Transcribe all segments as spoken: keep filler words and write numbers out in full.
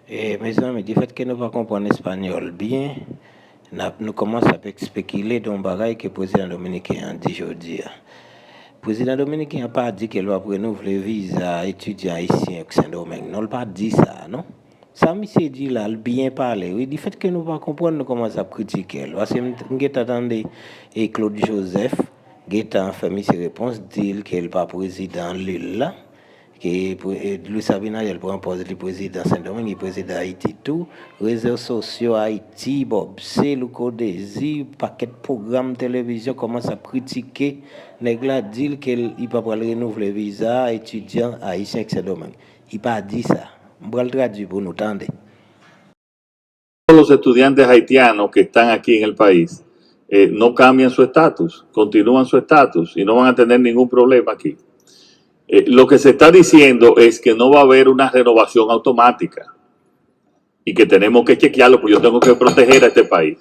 E, mezanmi, difèt ke nou pa konprann espanyòl byen, n ap, nou kòmanse ap espekile de yon bagay ke prezidan dominiken an di jodi a. Prezidan dominiken an pa di ke l p ap renouvle viza etidyan ayisyen yo k Sendomeng. Non, l pa di sa, non. Sa misye di la, l byen pale, wi. Difèt ke nou pa konprann, nou kòmanse ap kritike l. Paske m, m gentan tande, e, Claude Joseph gentan fè misye repons, di l ke l pa prezidan Lil la, ke pre-, e, Luis Abinader pran pòz li prezidan Sendomeng, li prezidan Ayiti tou. Rezo sosyo Ayiti, Bob C, Louko Dezi, pakèt pwogram televizyon kòmanse ap kritike nèg la, di l ke l, li pa pral renouvle viza etidyan ayisyen k Sendomeng. Li pa di sa. M pral tradui pou nou tande. Todos los estudiantes haitianos que están aquí en el país eh, no cambian su estatus, continúan su estatus y no van a tener ningún problema aquí. Eh, lo que se está diciendo es que no va a haber una renovación automática y que tenemos que chequearlo, porque yo tengo que proteger a este país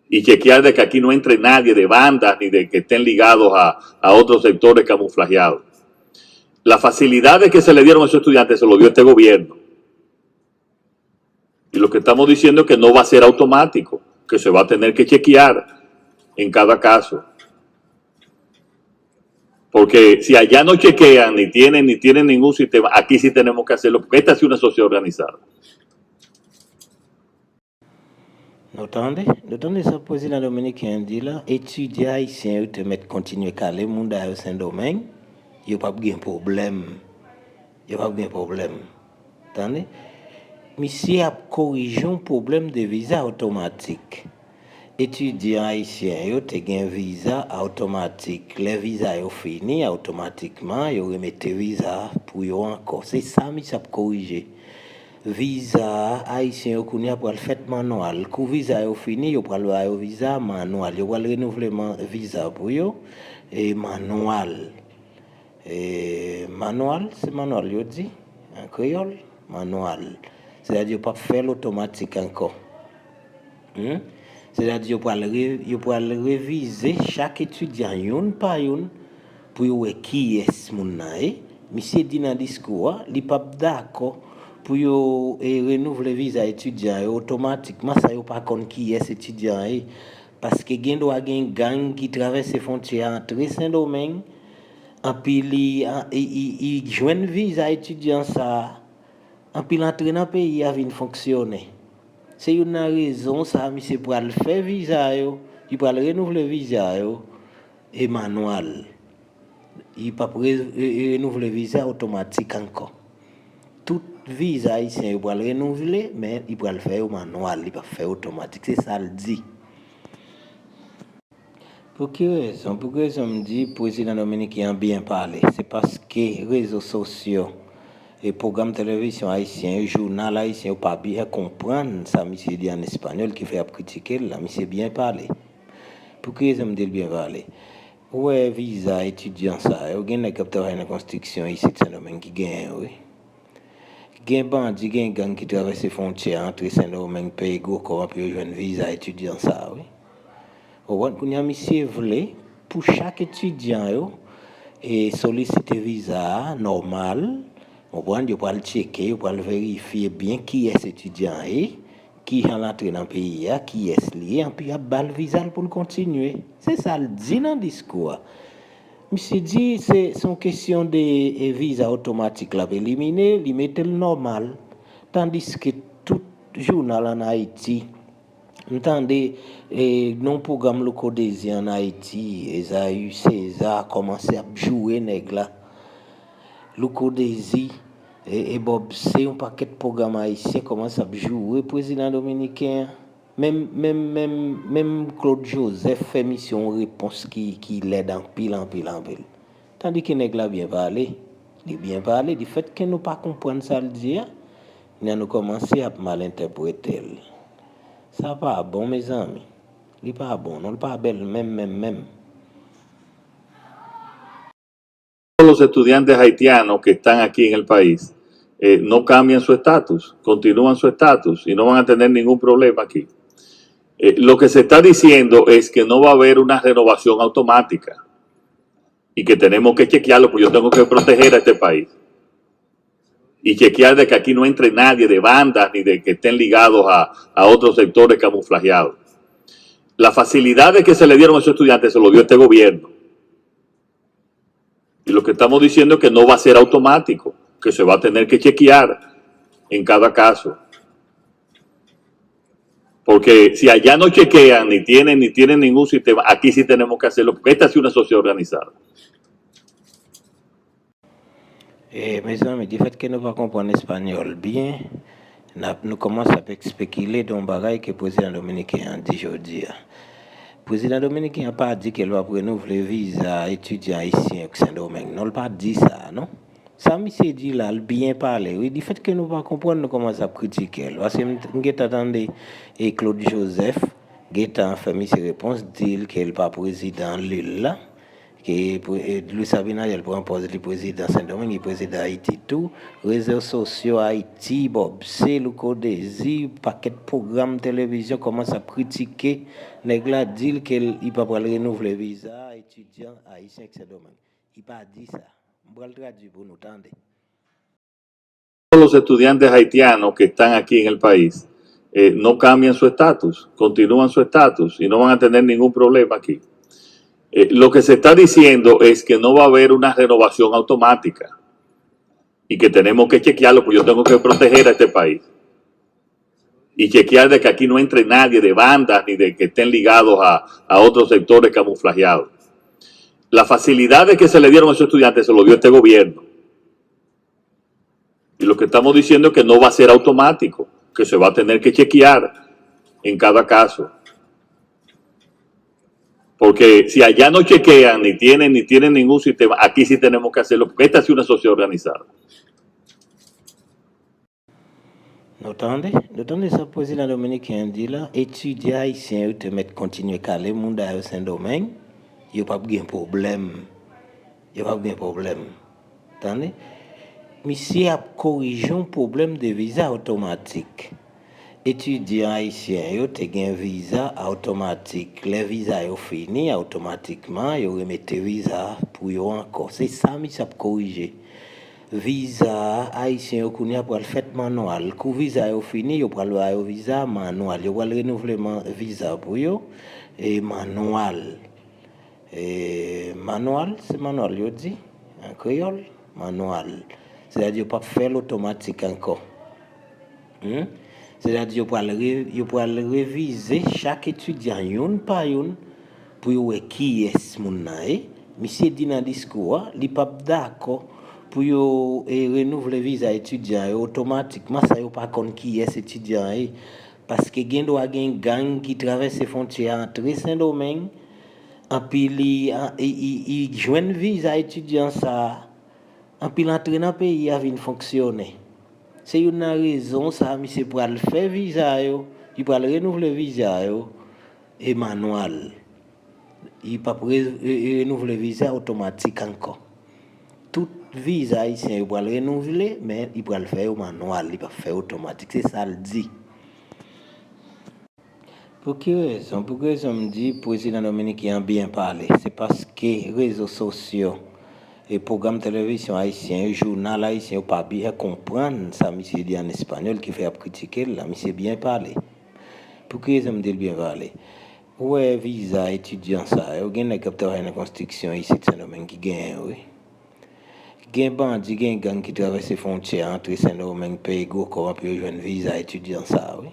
y chequear de que aquí no entre nadie de bandas ni de que estén ligados a, a otros sectores camuflajeados. Las facilidades que se le dieron a esos estudiantes se lo dio este gobierno. Y lo que estamos diciendo es que no va a ser automático, que se va a tener que chequear en cada caso. Porque si allá no chequean, ni tienen, ni tienen ningún sistema, aquí sí tenemos que hacerlo, porque esta sí es una sociedad organizada. Nou tande? Nou tande sa prezidan dominiken an di la? Etidyan ayisyen yo te mèt kontinye kale mouda yo Sendomeng, yo p ap gen pwoblèm. Yo p ap gen pwoblèm. Tande? Misye ap korije yon pwoblèm de viza otomatik. Etidyan ayisyen yo te gen viza otomatik. Lè viza yo fini, otomatikman, yo remete viza pou yo ankò. Se sa misye ap korije. Viza ayisyen yo kounye a pral fèt manwal. Kou viza yo fini, yo pral ba yo viza manwal. Yo pral renouvle man, viza pou yo e manwal. E manwal, se manwal yo di an kreyòl, manwal. Sètadi yo p ap fè l otomatik ankò. Hmm? Sètadi yo pral re, yo pral revize chak etidyan youn pa youn pou yo wè kiyès moun nan ye. Misye di nan diskou a, li p ap dakò pou yo e, renouvle viza etidyan yo otomatikman san yo pa konn kiyès etidyan an ye. Paske gen dwa gen gang ki travèse fwontyè a antre Sendomeng, anpi li, an, i, i, i jwenn viza etidyan sa a, anpi l antre nan peyi a vin fonksyone. Se youn nan rezon sa a misye pral fè viza yo, li pral renouvle viza yo e manwal. Li p ap re, re, renouvle viza otomatik ankò. Tout viza ayisyen yo pral renouvle, men li pral fè yo manwal, li p ap fè otomatik. Se sa l di. Pou ki rezon? Pou ki rezon m di prezidan dominiken an byen pale? Se paske rezo sosyo e pwogram televizyon ayisyen yo, jounal ayisyen yo pa byen konprann sa misye di an espanyòl ki fè y ap kritike l la. Misye byen pale. Pou ki rezon m di l byen pale? Ou wè viza etidyan sa yo, gen nèg k ap travay nan konstriksyon isit Sendomeng ki genyen yo, wi. Gen bandi, gen gang ki travèse fwontyè a, antre Sendomeng, peye gwo kòb, anpi yo jwenn viza etidyan sa a, wi. Ou konprann? Kounye a, misye vle pou chak etidyan yo e solisite viza a nòmal. Ou konprann? Yo pral tcheke, yo pral verifye byen kiyès etidyan an ye, kijan l antre nan peyi a, kiyès li ye, anpi y ap ba l viza l pou l kontinye. Se sa l di nan diskou a. Misye di se, se yon kesyon de e, viza otomatik l ap elimine, li mete l nòmal. Tandiske tout jounal ann Ayiti, m tande e, nan yon pwogram Louko Dezi ann Ayiti, Esaü César kòmanse ap joure nèg la. Louko Dezi e, e Bob C, yon pakèt pwogram ayisyen kòmanse ap joure prezidan dominiken an. Menm, menm, menm, menm Claude Joseph fè misye yon repons ki, ki lèd anpil, anpil, anpil. Tandike nèg la byen pale. Li byen pale. Difèt ke nou pa konprann sa l di a, kounye a nou kòmanse ap mal entèprete l. Sa pa bon, mezanmi. Li pa bon, non, li pa bèl menm, menm, menm. Todos los estudiantes haitianos que están aquí en el país eh, no cambian su estatus, continúan su estatus y no van a tener ningún problema aquí. Eh, lo que se está diciendo es que no va a haber una renovación automática y que tenemos que chequearlo, porque yo tengo que proteger a este país. Y chequear de que aquí no entre nadie de bandas ni de que estén ligados a, a otros sectores camuflajeados. Las facilidades que se le dieron a esos estudiantes se lo dio este gobierno. Y lo que estamos diciendo es que no va a ser automático, que se va a tener que chequear en cada caso. Porque si allá no chequean, ni tienen, ni tienen ningún sistema, aquí sí tenemos que hacerlo, porque esta sí es una sociedad organizada. E, mezanmi, difèt ke nou pa konprann espanyòl byen, n ap, nou kòmanse ap espekile de yon bagay ke prezidan dominiken an di jodi a. Prezidan dominiken an pa di ke l p ap renouvle viza etidyan ayisyen yo k Sendomeng. Non, l pa di sa, non. Sa misye di la, l byen pale, wi. Difèt ke nou pa konprann, nou kòmanse ap kritike l. Paske m, m gentan tande e Claude Joseph gentan fè misye repons, di l ke l pa prezidan lil la. Ke Luis Abinader pran pòz li prezidan Sendomeng, li prezidan Ayiti tou. Rezo sosyo Ayiti, Bob C, Louko Dezi, pakèt pwogram televizyon kòmanse ap kritike nèg la, di l ke li pa pral renouvle viza etidyan ayisyen ak Sendomeng. Li pa di sa. M pral tradui pou nou tande. Los estudiantes haitianos que están aquí en el país eh, no cambian su estatus, continúan su estatus y no van a tener ningún problema aquí. Eh, lo que se está diciendo es que no va a haber una renovación automática y que tenemos que chequearlo, porque yo tengo que proteger a este país y chequear de que aquí no entre nadie de bandas ni de que estén ligados a, a otros sectores camuflajeados. Las facilidades que se le dieron a esos estudiantes se lo dio este gobierno. Y lo que estamos diciendo es que no va a ser automático, que se va a tener que chequear en cada caso. Porque si allá no chequean, ni tienen, ni tienen ningún sistema, aquí sí tenemos que hacerlo, porque esta sí es una sociedad organizada. Nou tande? Nou tande sa prezidan dominiken an di la? Etidyan ayisyen yo te mèt kontinye kale mouda yo Sendomeng, yo p ap gen pwoblèm. Yo p ap gen pwoblèm. Tande? Misye ap korije yon pwoblèm de viza otomatik. Etidyan ayisyen yo te gen viza otomatik. Lè viza yo fini, otomatikman, yo remete viza pou yo ankò. Se sa misye ap korije. Viza ayisyen yo kounye a pral fèt manwal. Kou viza yo fini, yo pral ba yo viza manwal. Yo pral renouvle viza pou yo e manwal. E manwal, se manwal yo di an kreyòl, manwal. Sètadi yo p ap fè l otomatik ankò. Hmm? Sètadi yo pral re, yo pral revize chak etidyan youn pa youn pou yo wè kiyès moun nan ye. Misye di nan diskou a, li p ap dakò pou yo e, renouvle viza etidyan yo otomatikman san yo pa konn kiyès etidyan an ye. Paske gen dwa gen gang ki travèse fwontyè a antre Sendomeng, anpi li, an, i, i, i jwenn viza etidyan sa a, anpi l antre nan peyi a vin fonksyone. Se youn nan rezon sa a misye pral fè viza yo, li pral renouvle viza yo e manwal. Li p ap re, re, renouvle viza otomatik ankò. Tout viza ayisyen yo pral renouvle, men li pral fè yo manwal, li p ap fè otomatik. Se sa l di. Pou ki rezon? Pou ki rezon m di prezidan dominiken an byen pale? Se paske rezo sosyo e pwogram televizyon ayisyen yo, jounal ayisyen yo pa byen konprann sa misye di an espanyòl ki fè y ap kritike l la. Misye byen pale. Pou ki rezon m di l byen pale? Ou wè viza etidyan sa yo, gen nèg k ap travay nan konstriksyon isit Sendomeng ki genyen yo, wi. Gen bandi, gen gang ki travèse fwontyè a, antre Sendomeng, peye gwo kòb pou yo jwenn viza etidyan sa a, wi.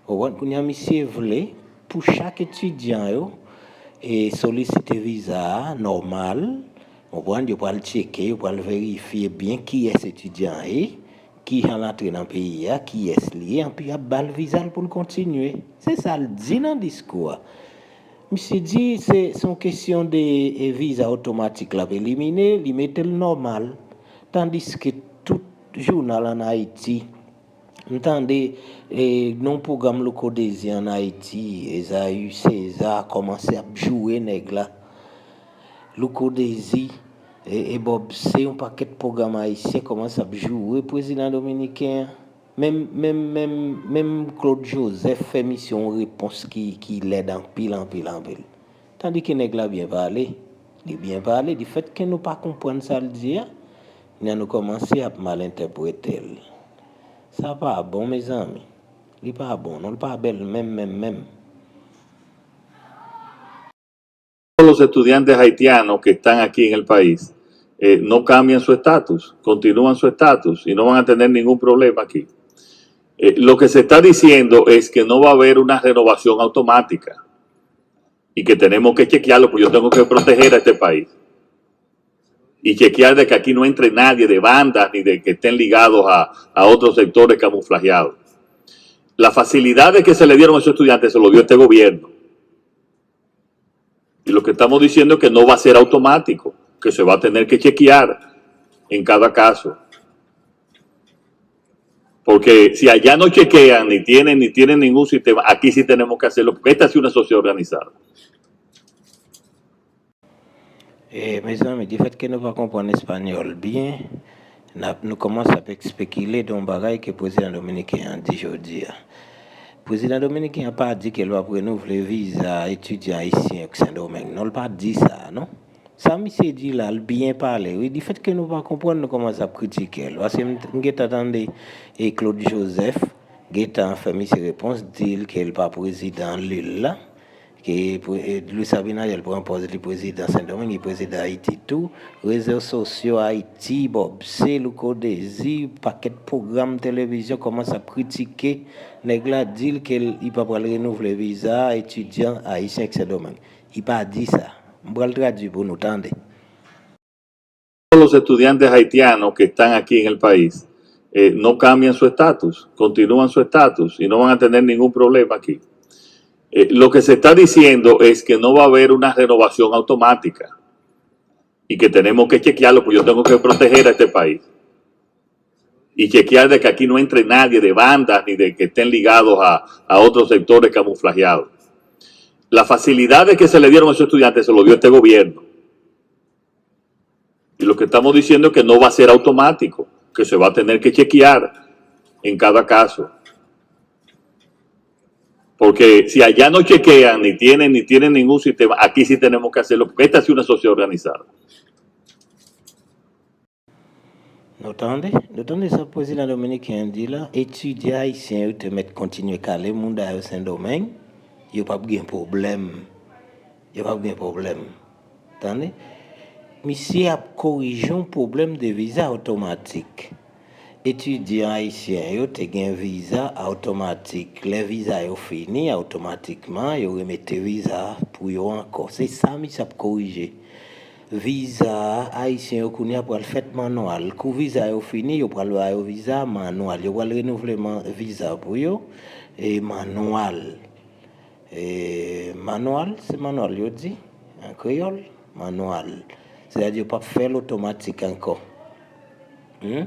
Ou konprann? Kounye a, misye vle pou chak etidyan yo e solisite viza a nòmal. Ou konprann? Yo pral tcheke, yo pral verifye byen kiyès etidyan an ye, kijan l antre nan peyi a, kiyès li ye, anpi y ap ba l viza l pou l kontinye. Se sa l di nan diskou a. Misye di se, se yon kesyon de e, viza otomatik l ap elimine, li mete l nòmal. Tandiske tout jounal ann Ayiti, m tande e, non pwogram Louko Dezi ann Ayiti, Esaü César kòmanse ap joure nèg la. Louko Dezi e, e Bob C, yon pakèt pwogram ayisyen kòmanse ap joure prezidan dominiken an. Menm, menm, menm, menm Claude Joseph fè misye yon repons ki, ki lèd anpil, anpil, anpil. Tandike nèg la byen pale. Li byen pale. Difèt ke nou pa konprann sa l di a, Kounye a nou kòmanse ap mal entèprete l. Sa pa bon, mezanmi. Li pa bon, non, li pa bèl menm, menm, menm. Los estudiantes haitianos que están aquí en el país eh, no cambian su estatus, continúan su estatus y no van a tener ningún problema aquí. Eh, lo que se está diciendo es que no va a haber una renovación automática y que tenemos que chequearlo, pues yo tengo que proteger a este país y chequear de que aquí no entre nadie de bandas ni de que estén ligados a, a otros sectores camuflajeados. Las facilidades que se le dieron a esos estudiantes se lo dio este gobierno. Y lo que estamos diciendo es que no va a ser automático, que se va a tener que chequear en cada caso. Porque si allá no chequean, ni tienen, ni tienen ningún sistema, aquí sí tenemos que hacerlo, porque esta sí es una sociedad organizada. E, mezanmi, difèt ke nou pa konprann espanyòl byen, n ap, nou kòmanse ap espekile de yon bagay ke prezidan dominiken an di jodi a. Prezidan dominiken an pa di ke l p ap renouvle viza etidyan ayisyen ak Sendomeng. Non, l pa di sa, non. Sa misye di la, l byen pale, wi. Difèt ke nou pa konprann, nou kòmanse ap kritike l. Paske m, m gentan tande e Claude Joseph gentan fè misye repons, di l ke l pa prezidan Lil la. Ke pre- e, Luis Abinader pran pòz li prezidan Sendomeng, li prezidan Ayiti tou. Rezo sosyo Ayiti, Bob C, Louko Dezi, pakèt pwogram televizyon kòmanse ap kritike nèg la, di l ke l- li pa pral renouvle viza etidyan ayisyen ak Sendomeng. Li pa di sa. M pral tradui pou nou tande. Los estudiantes haitianos que están aquí en el país eh, no cambian su estatus, continúan su estatus y no van a tener ningún problema aquí. Eh, lo que se está diciendo es que no va a haber una renovación automática y que tenemos que chequearlo, pues yo tengo que proteger a este país y chequear de que aquí no entre nadie de bandas ni de que estén ligados a, a otros sectores camuflajeados. Las facilidades que se le dieron a esos estudiantes se lo dio este gobierno. Y lo que estamos diciendo es que no va a ser automático, que se va a tener que chequear en cada caso. Porque si allá no chequean, ni tienen, ni tienen ningún sistema, aquí sí tenemos que hacerlo, porque esta sí es una sociedad organizada. Nou tande? Nou tande sa prezidan dominiken an di la? Etidyan ayisyen yo te mèt kontinye kale mouda yo Sendomeng, yo p ap gen pwoblèm. Yo p ap gen pwoblèm. Tande? Misye ap korije yon pwoblèm de viza otomatik. Etidyan ayisyen yo te gen viza otomatik. Lè viza yo fini, otomatikman, yo remete viza pou yo ankò. Se sa misye ap korije. Viza ayisyen yo kounye a pral fèt manwal. Kou viza yo fini, yo pral ba yo viza manwal. Yo pral renouvle man- viza pou yo e manwal. E manwal, se manwal yo di an kreyòl, manwal. Sètadi yo p ap fè l otomatik ankò. Hmm?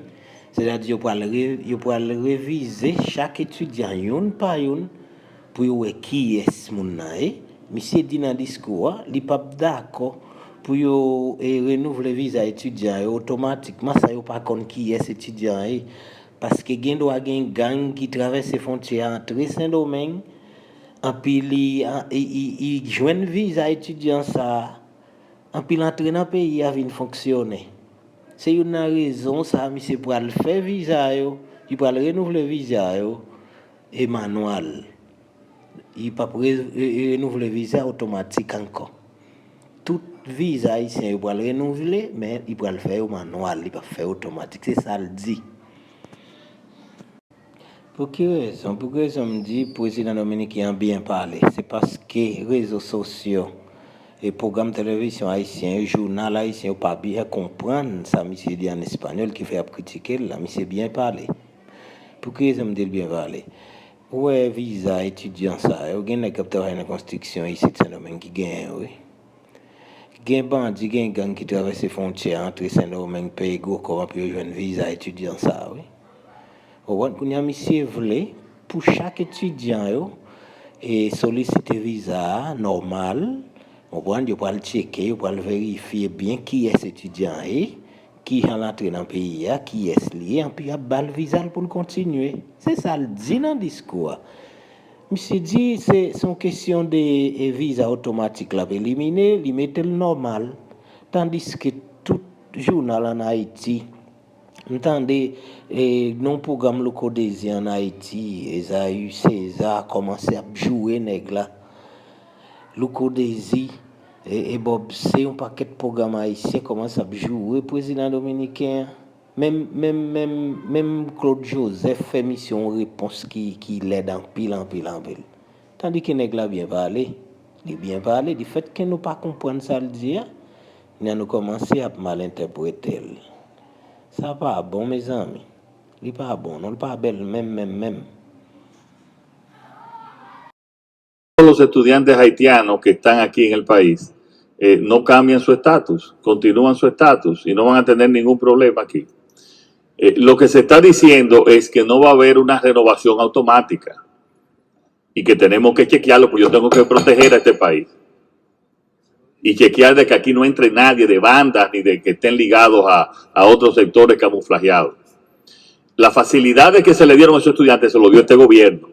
Sètadi yo pral re- yo pral revize chak etidyan youn pa youn pou yo wè kiyès moun nan ye. Misye di nan diskou a, li p ap dakò pou yo e, renouvle viza etidyan yo otomatikman san yo pa konn kiyès etidyan an ye. Paske gen dwa gen gang ki travèse fwontyè a antre Sendomeng, anpi li, an- i, i, i jwenn viza etidyan sa a, anpi l antre nan peyi a vin fonksyone. Se youn nan rezon sa a misye pral fè viza yo, li pral renouvle viza yo e manwal. Li p ap re- re- renouvle viza otomatik ankò. Tout viza ayisyen yo pral renouvle, men li pral fè yo manwal, li p ap fè otomatik. Se sa l di. Pou ki rezon? Pou ki rezon m di prezidan dominiken an byen pale? Se paske rezo sosyo e pwogram televizyon ayisyen yo, jounal ayisyen yo pa byen konprann sa misye di an espanyòl ki fè y ap kritike l la. Misye byen pale. Pou ki rezon m di l byen pale? Ou wè viza etidyan sa yo, gen nèg k ap travay nan konstriksyon isit Sendomeng ki genyen yo, wi. Gen bandi, gen gang ki travèse fwontyè a, antre Sendomeng, peye gwo kòb, anpi yo jwenn viza etidyan sa a, wi. Ou konprann? Kounye a, misye vle pou chak etidyan yo e, solisite viza a nòmal. Ou konprann? Yo pral tcheke, yo pral verifye byen kiyès etidyan an ye, kijan l antre nan peyi a, kiyès li ye, anpi y ap ba l viza l pou l kontinye. Se sa l di nan diskou a. Misye di se se yon kesyon de e, viza otomatik l ap elimine, li mete l nòmal. Tandiske tout jounal ann Ayiti, M tande e, gen yon pwogram Louko Dezi ann Ayiti, Esaü César kòmanse ap joure nèg la. Louko Dezi e, e Bob C, yon pakèt pwogram ayisyen kòmanse ap joure prezidan dominiken an. Menm, menm, menm, menm Claude Joseph fè misyon yon repons ki, ki lèd anpil, anpil, anpil. Tandike nèg la byen pale. Li byen pale. Difèt ke nou pa konprann sa l di a, nan nou kòmanse ap mal entèprete l. Sa pa bon, mezanmi. Li pa bon, non, li pa bèl menm, menm, menm. Los estudiantes haitianos que están aquí en el país eh, no cambian su estatus, continúan su estatus y no van a tener ningún problema aquí. Eh, lo que se está diciendo es que no va a haber una renovación automática y que tenemos que chequearlo, porque yo tengo que proteger a este país y chequear de que aquí no entre nadie de bandas ni de que estén ligados a, a otros sectores camuflajeados. Las facilidades que se le dieron a esos estudiantes se lo dio este gobierno.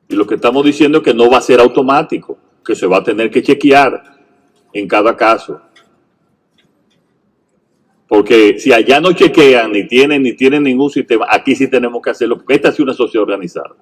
Y lo que estamos diciendo es que no va a ser automático, que se va a tener que chequear en cada caso. Porque si allá no chequean ni tienen ni tienen ningún sistema, aquí sí tenemos que hacerlo, porque esta es una sociedad organizada.